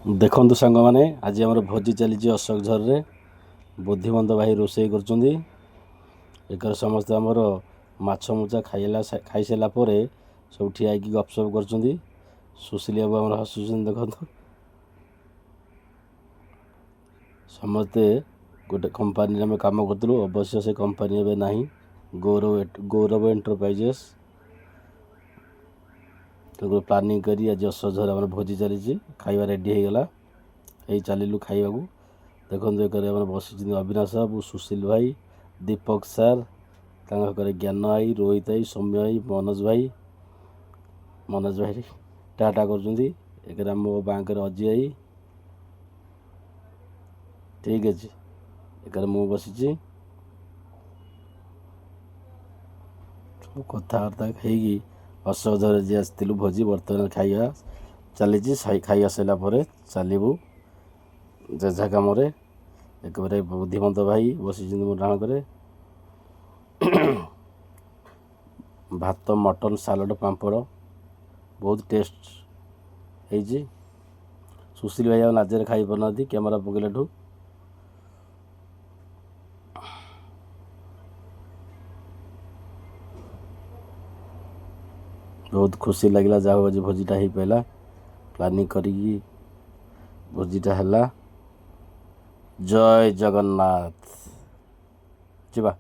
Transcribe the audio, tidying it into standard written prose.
ଦେଖନ୍ତୁ ସାଙ୍ଗମାନେ, ଆଜି ଆମର ଭୋଜି ଚାଲିଛି ଅଶୋକଝରରେ। ବୁଦ୍ଧିମନ୍ତ ଭାଇ ରୋଷେଇ କରୁଛନ୍ତି। ଏକରେ ସମସ୍ତେ ଆମର ମାଛ ମୁଚା ଖାଇଲା ଖାଇସାରିଲା ପରେ ସବୁ ଠିଆ ହେଇକି ଗପସପ କରୁଛନ୍ତି। ସୁଶୀଲ ବାବୁ ଆମର ହସୁଛନ୍ତି ଦେଖନ୍ତୁ। ସମସ୍ତେ ଗୋଟେ କମ୍ପାନୀରେ ଆମେ କାମ କରୁଥିଲୁ। ଅବଶ୍ୟ ସେ କମ୍ପାନୀ ଏବେ ନାହିଁ, ଗୌରବ ଗୌରବ ଏଣ୍ଟରପ୍ରାଇଜେସ୍। ତେଣୁ ପ୍ଲାନିଂ କରି ଆଜି ଅଶୋକଝରରେ ଆମର ଭୋଜି ଚାଲିଛି। ଖାଇବା ରେଡ଼ି ହେଇଗଲା, ଏଇ ଚାଲିଲୁ ଖାଇବାକୁ। ଦେଖନ୍ତୁ, ଏକରେ ଆମର ବସିଛନ୍ତି ଅବିନାଶ ବାବୁ, ସୁଶୀଲ ଭାଇ, ଦୀପକ ସାର୍, ତାଙ୍କ କରେ ଜ୍ଞାନ ଭାଇ, ରୋହିତ ଭାଇ, ସୌମ୍ୟ ଭାଇ, ମନୋଜ ଭାଇ। ମନୋଜ ଭାଇ ଟାଟା କରୁଛନ୍ତି। ଏକରେ ଆମ ବାଙ୍କରେ ଅଜି ଭାଇ। ଠିକ୍ ଅଛି, ଏକରେ ମୁଁ ବସିଛି। ସବୁ କଥାବାର୍ତ୍ତା ହେଇକି ଅଶୋକଝର ଯିଏ ଆସିଥିଲୁ ଭୋଜି, ବର୍ତ୍ତମାନ ଖାଇବା ଚାଲିଛି। ଖାଇବା ସରିଲା ପରେ ଚାଲିବୁ ଯେଝା କାମରେ। ଏକେବାରେ ବୁଦ୍ଧିମନ୍ତ ଭାଇ ବସିଛନ୍ତି ମୋ ଡାହାଣ କରେ। ଭାତ, ମଟନ୍, ସାଲାଡ଼, ପାମ୍ପଡ଼, ବହୁତ ଟେଷ୍ଟ ହେଇଛି। ସୁଶୀଲ ଭାଇ ଆଉ ଲାଜରେ ଖାଇପାରୁନାହାନ୍ତି କ୍ୟାମେରା ପକେଇଲାଠୁ। ବହୁତ ଖୁସି ଲାଗିଲା, ଯାହା ହଉ ଆଜି ଭୋଜିଟା ହେଇପାରିଲା। ପ୍ଲାନିଂ କରିକି ଭୋଜିଟା ହେଲା। ଜୟ ଜଗନ୍ନାଥ। ଯିବା।